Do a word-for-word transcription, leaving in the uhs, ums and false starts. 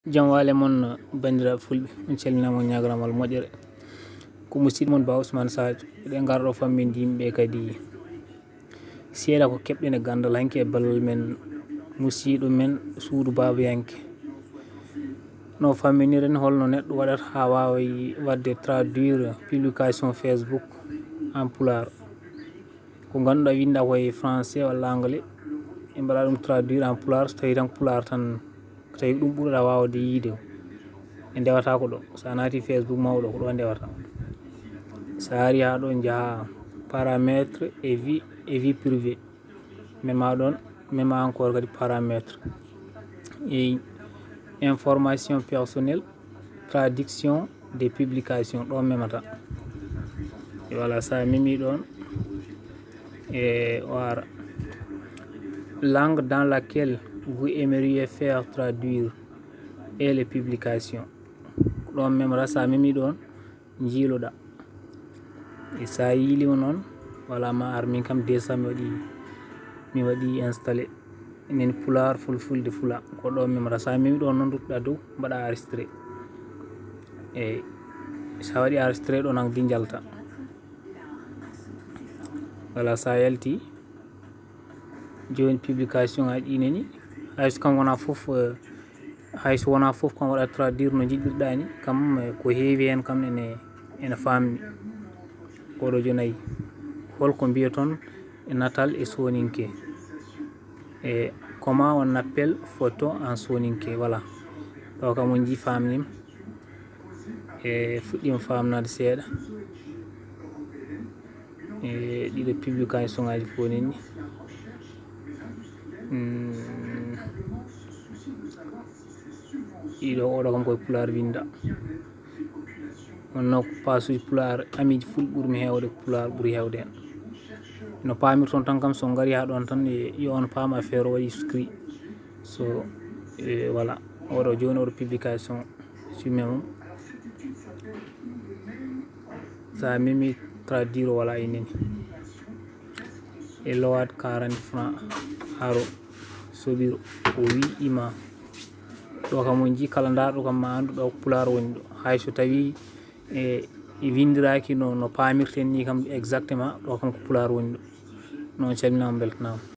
Jam waale mon, banndiraaɓe fulɓe, on calminaama, on ñaaganaama moƴƴere. Ko musiɗɗo mon Ba Ousmane Sadio. Eɗen ngara ɗo famminde yimɓe kadi seeɗa ko keɓɗen e ganndal hanki e ballal men, musiɗɗo men, suudu baabayanke. No famminiren holno neɗɗo waɗata haa waawa waɗde traduire publication Facebook en pulaar. Ko ngannduɗaa winnda ko e français walla anglais, ɓe mbaɗa ɗum traduire en pulaar, so tawi tan ko pulaar tan, ko tawi ɗum ɓurɗa waawde yiide. Ɓe ndewata ko ɗo. So a naati Facebook mawɗo, ko ɗo ndewata. So a ari haa ɗo, njaha paramètres et vie, et vie privée. Mema ɗon, mema encore kadi paramètres. Et information personnelle, traduction des publications, ɗo memata. Et voilà, so a memi ɗon, e o ara. Langue dans laquelle vous aimeriez faire traduire et les publications. Ko ɗon memata, so a memi ɗon, njiiloɗa. E so a yiilima noon, voilà, ma ar. Min kam déjà mi waɗi, mi waɗi installé. Min pulaar, fulfulde, fula. Ko ɗo memata. So a memi ɗo noon, ruttuɗa dow, mbaɗa enregistré. Eyi, so a waɗi enregistré ɗo, nan di njalta. Voilà, so a yalti, jooni publication aji ɗi nani. Hay so kam wona fof, eh, hay so wona fof kam waɗa traduire no njiɗirɗa ni, kam, eh, ko heewi heen kam ene, ene faamni. Oɗo jonayi. Holko mbiyaton e natal e soninke? E comment on appelle photo en soninke? Voilà. Ɗo kam on njii faamnima. E fuɗɗima faamnaade seeɗa. E ɗiɗo publication aji fof nini. Mm. Ɗiɗo oɗo kam koye pulaar winda. Wonno ko pasuji pulaar, amiiji fulɓe ɓurmi heewde, ko pulaar ɓuri heewde hen. No paamirton tan kam, so ngari haa ɗon tan, e, yo on paam affaire o waɗi souscrit. So, e, voilà, oɗo jooni oɗo publication, si memo. So a memi traduire o, voilà, e nini. E lowat quarante francs, haro soɓiro, o wi ima. Ɗo kam on njii kala ndaarɗo kam ma anndu ɗo ko pulaar woni ɗo. Hay so tawi e, e winndiraaki no, no paamirten ni kam exactement, ɗo kam ko pulaar woni ɗo. Noon calminaama, mbeltanaama.